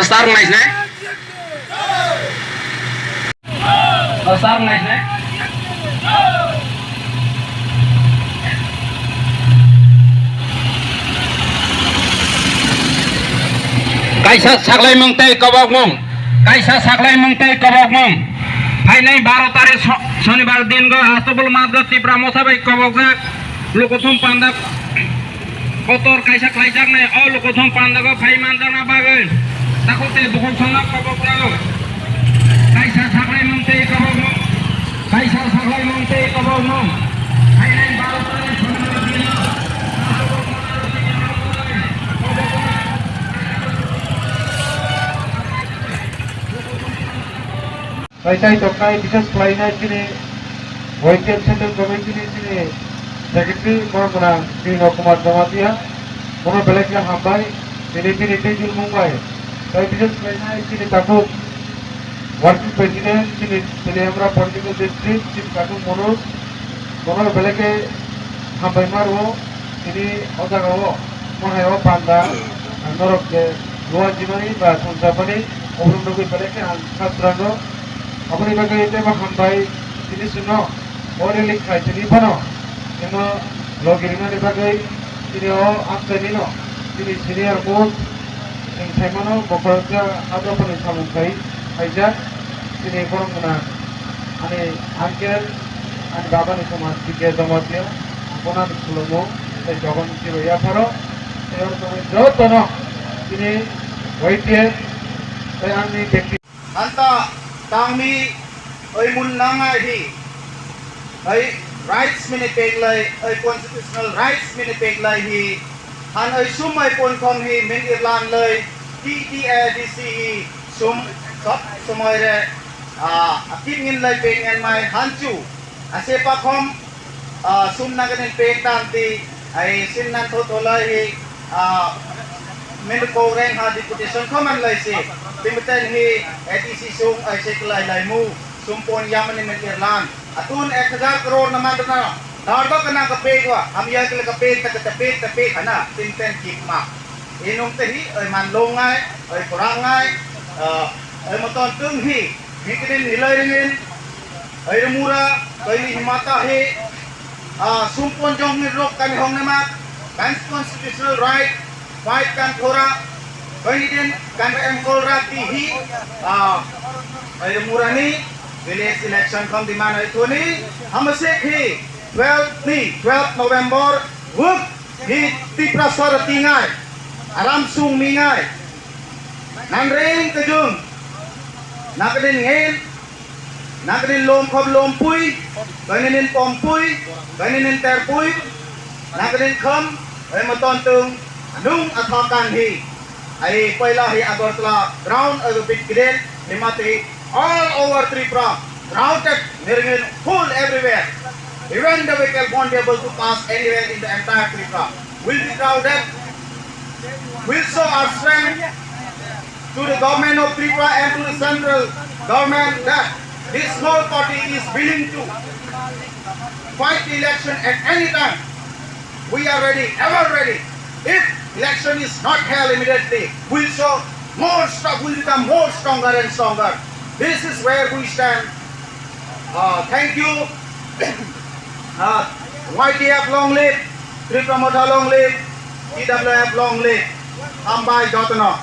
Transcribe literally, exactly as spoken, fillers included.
Sir naisne? O sir naisne? Kaisa saklaimung tei kobokmung, kaisa saklaimung tei kobokmung. Phainai baro tarik so-, Sonibar dingo Astobul Matgo Tipra Motha bai kobokjak Lukuthum Panda. Kotor kaisa khlaijaknai o Lukuthum Pandago phai manjakna bagwi takhuk tei bukhuk songno kobok rw. Kaisa saklaimung tei kobokmung, kaisa saklaimung tei kobokmung. Phainai baro tarik Sonibar dino. Tei tei toknai bises khlainai chini Y T F Central Committee ni chini Secretary borok gwnang Bino Kumar Jamatia, bono belai khe hambai, tini bini tei jurmung bai. Tei bises khlainai chini takhuk Working President chini Teliamra Political District chini takhuk Manoj, bono belai khe hambai ma rwo, tini o jaga o. Mohai o panda, ang norok je lua jimani ba thumsapani, oborok nugwi belai khe ang kha swrangno. Aboni bagwi teibo hambai tini chwngno o rally khlai tini phano, chwngno logi rwnani bagwi tini o amchaini no, chini senior most, chwng saimano bokhoroksa Adrapani samung khai khaijak, chini borok gwnang ani uncle, ani babani thuma T K Jamatia, ang bono ani khulumung tei jobon twibo yapharo. Tei oro tongwi jotono chini Y T F tei ani bekti. Hanta tangmi oi mun nangai hi, oi rights mini peglai, oi constitutional rights mini peglai hi, han oi sum oi pon khom hi min irlan lai, T T A D C hi sum sob somoi re, ah, akip ngin lai peng en mai hanchu, ase pakhom, ah, sum naganin pek tanti, ai sin nan tho tholai hi, ah, min ko reng ha deputation ko man lai si, timten hi A D C sung ai se klai lai mu, sum pon yamani min irlan, atun ek hajar crore na man na, nar do kana ka pek wa, ham ya kle ka pek ta ka pek ta pek hana, timten kip ma. Inung te hi, ai man longai, ai korangai, ah, ai moton tung hi, Mikinin hilai ringin, Airumura, kaini himata he, ah, sumpon jong ni rok kani hong nema, kan constitutional right, fight kan thora, kaini din kan engkol rati hi, ah, Airumura ni village election kon demand hai thoni, hamasek hi twelve ni, twelve November, wuk hi Tiprasa rati ngai, aram sung mi ngai, nan ring kejung, nakdin ngin, Nangkinin lom khop lompui, kaininin pompui, kaininin terpui, nangkinin kham, oi moton tung, anung athakan hi. Ai paila hi Agartala ground oi bit kiden, himati all over Tripura, crowded, nirngin full everywhere. Even the vehicle won't be able to pass anywhere in the entire Tripura. Will be crowded. Will show our strength to the government of Tripura and to the central government that this small party is willing to fight the election at any time. We are ready, ever ready. If election is not held immediately, we'll show more strong, we'll become more stronger and stronger. This is where we stand. Uh, thank you. Uh, Y T F long live, Tripura Motha long live, T W F long live. Hambai jotono.